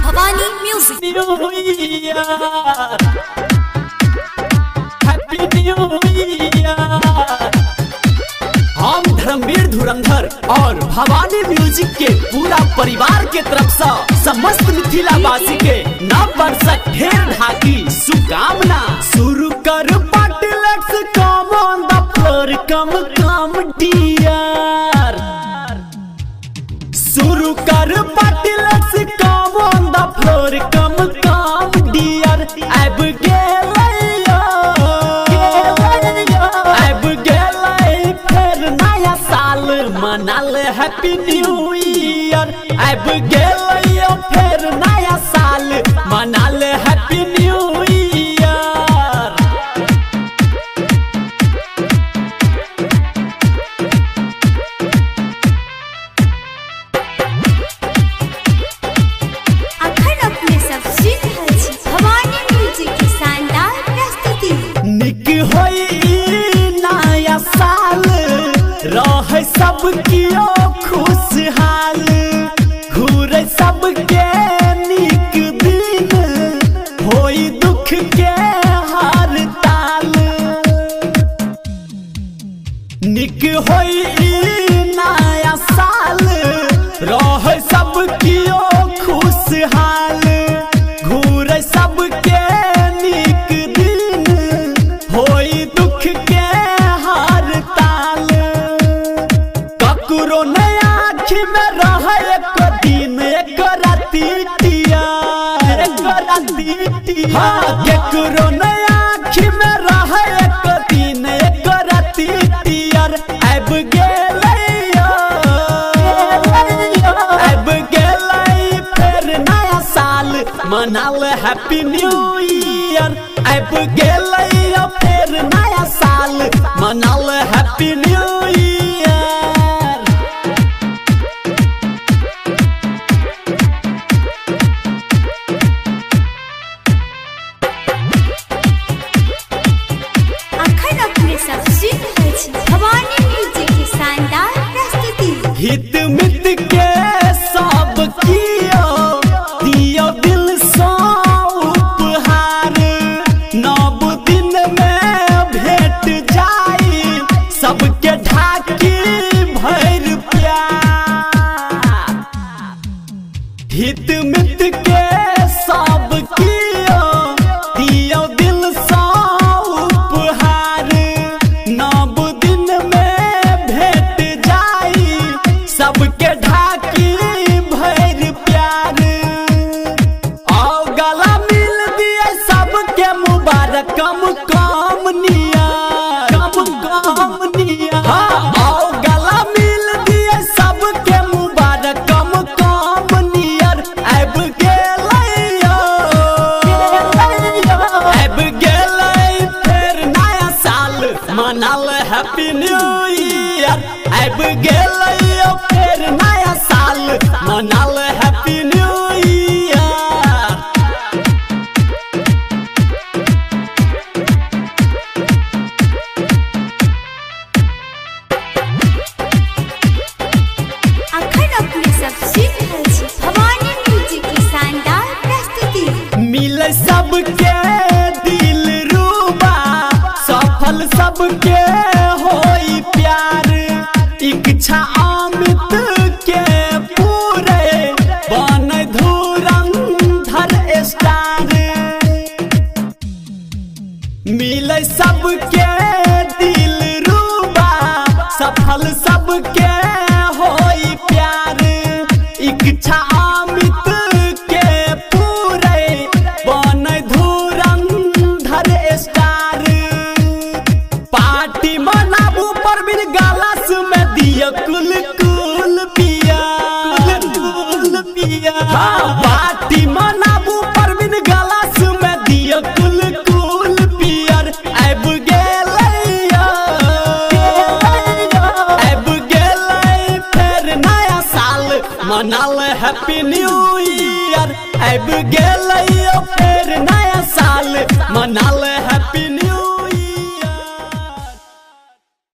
Bhavani Music. New Year, Happy New Year. हम धर्मवीर धुरंधर और Bhavani music के पूरा परिवार के तरफ से समस्त मिथिला वासी के नव वर्षक ढेर ढाकी शुभकामना। शुरू कर party, let's come on the floor, come come dear. शुरू कर party, let's come on the floor, come come dear. आब गेलै, आब गेलै फेर नया साल मनाल हैप्पी न्यू ईयर। आब गेलै फेर नया साल मनाल हैप्पी न्यू ईयर। अखन अपने सब सुनि रहल छी भवानी म्यूजिक के शानदार प्रस्तुति। निक होई नया साल, रहे सब कियो खुशहाल, घूरे सबके निक दिन, होई दुख के हर ताल। निक होई नया साल, रहे सब कियो खुशहाल, घूरे सबके निक दिन, होई दुख के हर ताल। ककरो नया आँखि में रहे एक दिन एक राति टियर, एक राति टियर। हाँ, ककरो नया आँखि में रहे एक दिन एक राति टियर। आब गेलै, आब गेलै फेर नया साल मनाल हैप्पी न्यू ईयर। आब गेलै फेर नया साल मनाल हैप्पी न्यू ईयर। अखन अपने सब सुनि रहल छी भवानी म्यूजिक के शानदार प्रस्तुति। हित मित के सब कियो दियो दिल सँ उपहार, नव दिन में भेट जाई सबके ढाकी भर प्यार। हित मित के सब कियो दियो दिल सँ उपहार, नव दिन में भेट जाई सबके ढाकी भर प्यार। आओ गला मिल दिए सबके मुबारक कम कम निया, कम कम निया। हाँ, आओ गला मिल दिए सबके मुबारक कम कम नियर। आब गेलै, आब गेलै फेर नया साल मनाल हैप्पी न्यू ईयर। आब गेलै फेर नया साल मनाल हैप्पी न्यू ईयर। अखन अपने सब सुनि रहल छी भवानी म्यूजिक के शानदार प्रस्तुति। मिले सबके दिल रूबा, सफल सबके होई प्यार, इच्छा अमित के पूरे बन धुरंधर स्टार। मिले सबके दिल रूबा, सफल सबके होई प्यार, इच्छा अमित के पूरे बन धुरंधर स्टार। पार्टी मनाबू परवीन गालास में दिया कुल कुल पिया, कुल पिया। हाँ, पार्टी मनाबू परवीन गालास में दिया कुल कुल पियर। आब गेलै, आब गेलै फेर नया साल मनाल हैप्पी न्यू ईयर। आब गेलै